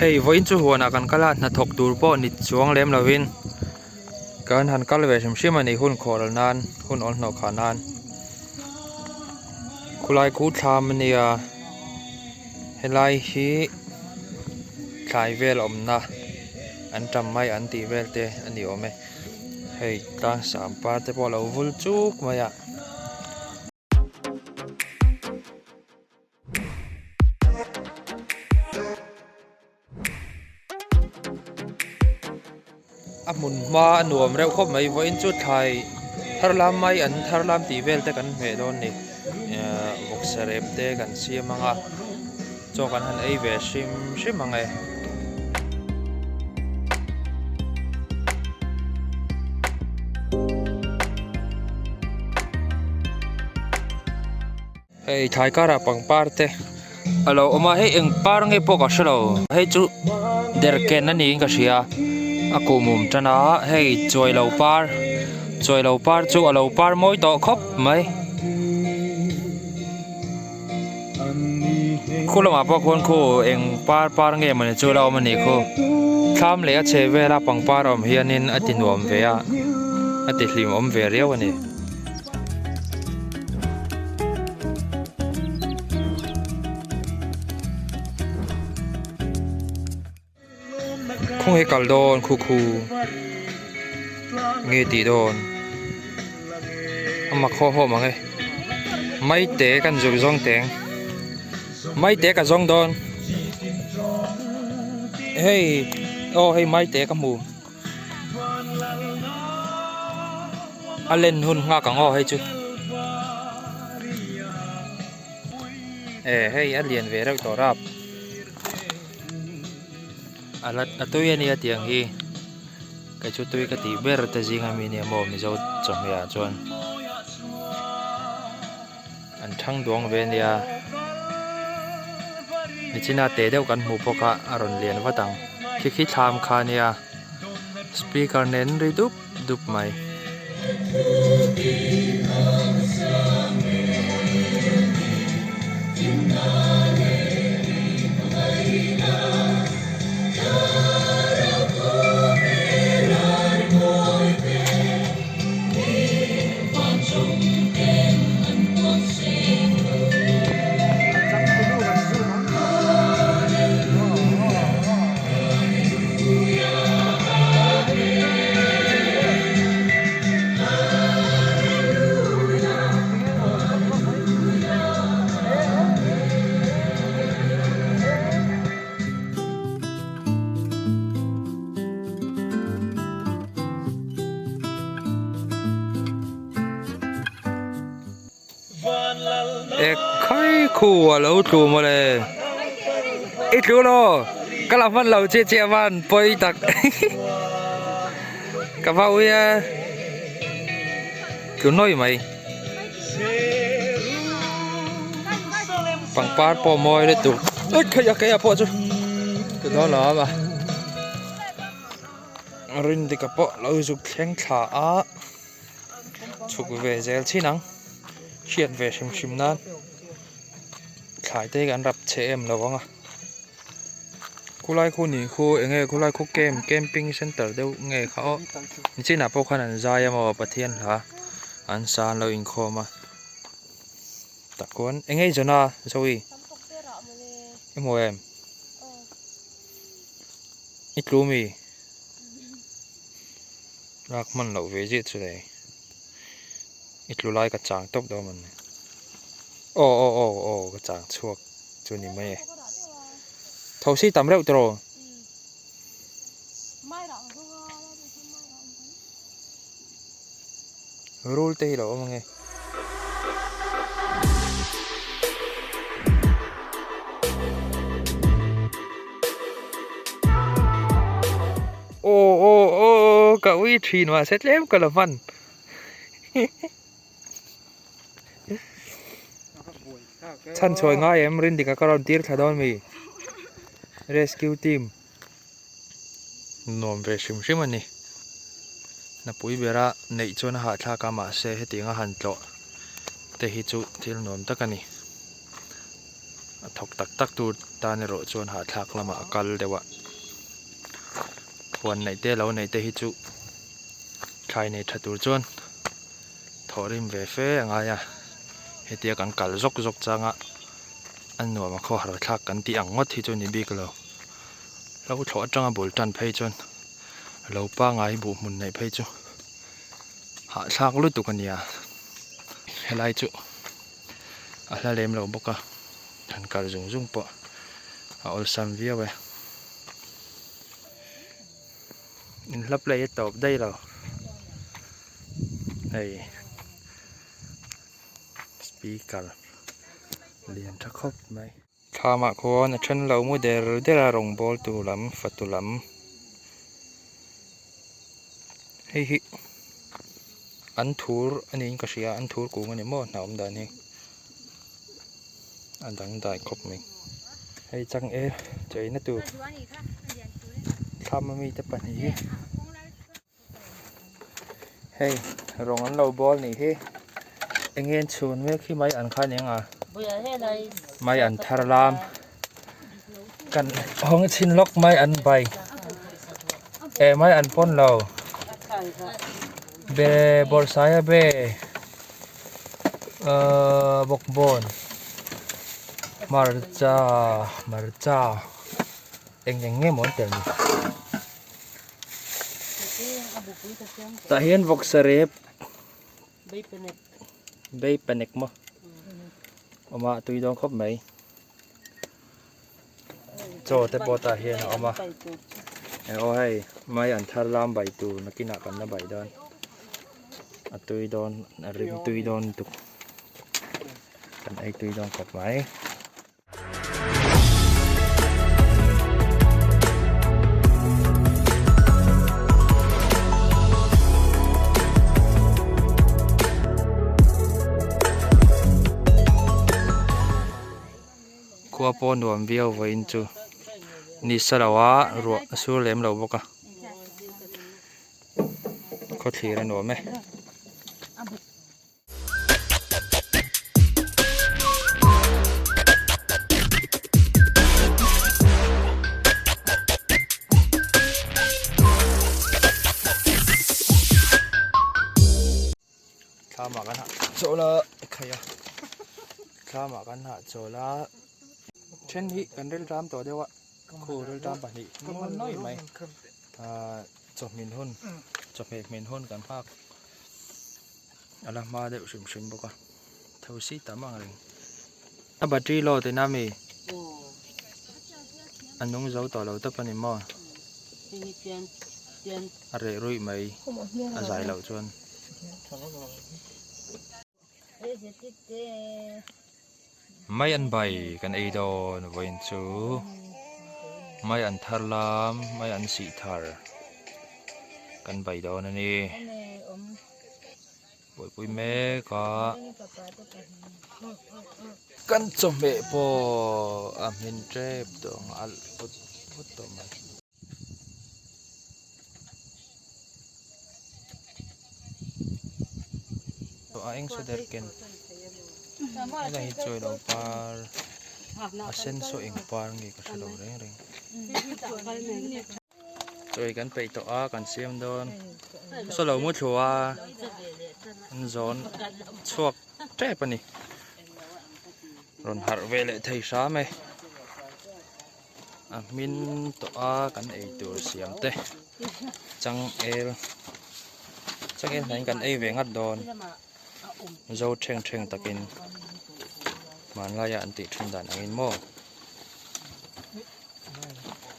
Hei vawiin chu huanah kan kal a hnathawk tur pawh ni chuang lem lovin kan han kal ve hrim hrim a ni hun khawhral nan hun awl hnawh khah nan khulai khu thlam a nia helai hi thlai vel awmna an tam mai an tih vel te a ni awm e hei tlang sam par te pawh a lo vul chuk mai a. A hmun hma a nuam reuh khawp mai vawiin chu thlai thar lam mai an thar lam tih vel te kan hmeh dawn a ni ehh vawksa rep te kan siam ang a chaw kan han ei ve hrim hrim ang e. Hei thlai karah pangpar te a lo awm a hei eng par nge pawh ka hrelo hei chu derhken a niin ka hria a kuhmum tan a hei chuailo par chuailo par chu a lo par mawi tawh khawp mai khu lamah pawh khuan khu eng par par nge mawni chu la awm a nih khu thlam leh a chheh vela pangpar a awm hianin a ti nuam ve a a ti hlim awm ve riau a ni. Khawnge kal dawn khu khu nge tih dawn a mak haw haw mang e maite kan zuk zawng teng maite ka zawng dawn hei aw hei maite ka hmu. A len hun nghak ang aw hei chu e hei a lian ve reuh tawh rap a la a tui a nia tiang hi kei chu tui ka tih ber te zing ami nia maw mizo chawhmeh ah chuan an thang duang ve ania nichina te deuh kan hmuh bawk a a rawn lian vat ang khi khi thlam kha ania speaker nen ri dup dup mai. Ekhai khu a lo tlu mawle i tlu law ka la hman lo che che avan pawi tak ka va ui e tlu nawi mai pangpar pawh mawi lutuk ekhai a keia pawh chu ka dawn lo a. Rindika pawh lo zuk thleng thla a chhuk ve zel chin ang hriat ve hrim hrim nan thlai te hi kan rap chhe em lo ang a khulai khu ni khu eng nge khulai khu camp camping center deuh nge kha aw nichinah pawh khan an zai a maw Pathian hla an sa an lo inkhawm a tah khuan eng nge i zawn a Zoe i hmu em. I tlu mi lak hman loh ve zet chu le i tlu lai ka chang tawp dawn a ni aw aw aw aw ka chang chhuak chu ni mai e tho si tam reuh tawh rul te hi lo awm ange. Aw aw aw ka ui thin mahse tlem ka la hman chhan chhuai ngai em Rindika ka rawn tir thla dawn mi rescue team nuam ve hrim hrim a ni hnapui bera neih chuan a hahthlak a mahse hetiang a han tlawh te hi chu thil nuam tak a ni. A thawk tak tak tur tan erawh chuan hahthlak lamah a kal deuh a. Huan neih te lo neih te hi chu thlai nei tha tur chuan thawhrim ve fe a ngai a. Hetia kan kal zawk zawk changa a nuam a khawhar thlak kan tih ang ngawt hi chu ni bik lo. Hlo thlawh atanga bul tan phei chuan lo pangai buh hmun neih phei chu hahthlak lutuk a nia. Helai chu a hla lem lo bawk a han kal zung zung pawh a awlsam viau e. Inhla play a tawp daih lo hei speaker lian tha khawp mai. Thlamah khuan a then lo mu der der a rawngbawl tur lam fatu lam hei hi an thur a niin ka hria an thur kung a ni maw hna awm dan hi a dangdai khawp mai hei changel cheina tur thlam ami te pahnih hi. Hei rawng an lo bawl nih hi eng nge an chhun mek hi mai an kha aniang a mai an thar lam kan hawng chhin lawk mai an bai eh mai an pawn lo be bawrhsaia be ahh bawkbawn hmarcha hmarcha eng eng nge maw an tel ni. Tah hian vawksa rep Bay panek maw awm a tui dawn khawp mai chaw te pawh tah hian a awm a aw hei mai an thar lam bai tur nakinah kan la bai dawn a tui dawn a rim tui dawn lutuk kan ei tui dawn khawp mai. Khua pawh nuam viau vawiin chu ni sa lo a ruah a sur lem lo bawk a khawthlir a nuam e. Thlamah kan hah chawl a khai a thlamah kan hah chawl a then hi kan rilram tawh deuh a khu rilram pahnih mawi nawi mai ahh chawhmin hun chawhmeh hmin hun kan nghak. A la hma deuh hrim hrim bawk a tho si tam ang reng a battery load in a mi a nung zo tawh lo tawp a ni maw a reh ruih mai a zai loh chuan. Mai an bai kan ei dawn vawiin chu mai an thar lam mai an sih thar kan bai dawn a ni buaipui mek a kan chawhmeh pawh a hmin tep tawh ang a alh vut vut tawh mai. A eng saw der ken helai hi chawi lo par a sen saw eng par nge ka hre lo reng reng chawi kan peih tawh a kan siam dawn saw lo mu thlu a an zawn chhuak tep a ni rawn harh ve leh thei hram e. A hmin tawh a kan ei tur siam te changel changel hnaiin kan ei ve ngat dawn zo thleng thleng takin hmanlaia an tih thin dan angin maw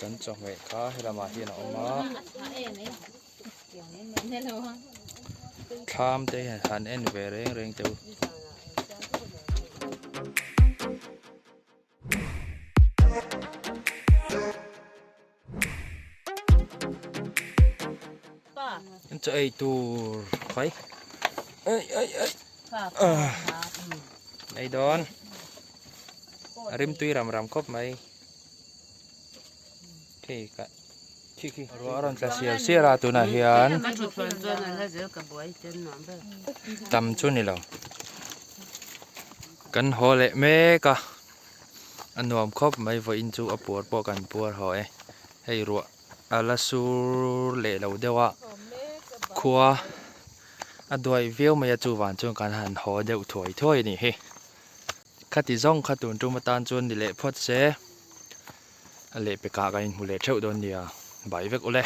kan chawhmeh kha helamah hian a awm a thlam te hian han en ve reng reng teh u. Chaw ei tur khai ei ei ei ei dawn a rim tui ram ram khawp mai khi ka khi khi ruah a rawn tla sial sial a tunah hian tam chu ni lo. Kan haw leh mek a, A nuam khawp mai vawiin chu a puar pawh kan puar haw e. Hei ruah a la sur leh lo deuh a, khua a duai viau mai a chuvang chuan kan han haw deuh thuai thuai a nih hi. Khati zawng kha tun tum atan chuan ni leh phawt se a lehpekah kan inhmu leh theuh dawn nia. Bai vek ule.